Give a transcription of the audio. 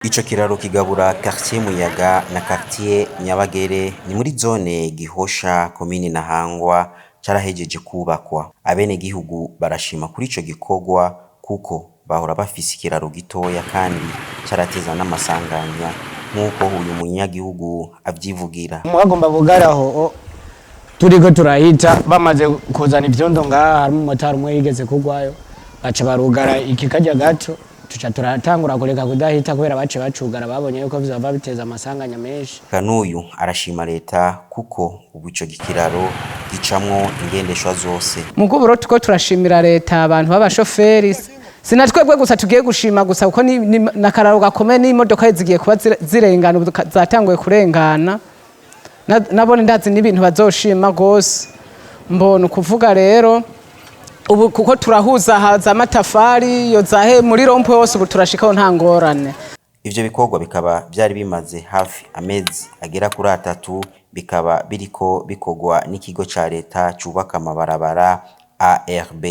Ico kiraro kigabura quartier Muyaga na quartier Nyabagere ni muri zone Gihosha, komine Ntahangwa, carahejeje kubakwa. Abenegihugu barashima kuri ico gikorwa kuko bahora bafise ikiraro gitoya kandi carateza n'amasanganya, nk'uko uyu munyagihugu avyivugira. Bagomba bugaraho turiko turahita, bamaze kuzana ivyondo ngaha, harimo umumotari umwe yigeze kugwayo, baca barugara iki karya gato, tuca turatangura kureka kudahita kubera bace bacugara, babonye yuko vyohava biteza amasanganya menshi. Kanuyu arashima leta kuko ubu ico kiraro gicamwo ingendeshwa zose. Mugo buro tuko turashimira leta, abantu b'abashoferi, sinatwebwe gusa tugiye gushima gusa, kuko nakararo gakomeye, n'imodoka zigiye kuba zirengana ubu, zatanguye kurengana. Nabone ndazi n'ibintu bazoshima gose. Mbona ukuvuga rero ubu kuko turahuza haza amatafari yo zahe muri rond-point hose, ubu turashikaho nta ngorane. Ivyo bikorwa bikaba vyari bimaze hafi amezi agera kuri 3, bikaba biriko bikorwa n'ikigo ca leta cubaka amabarabara ARB.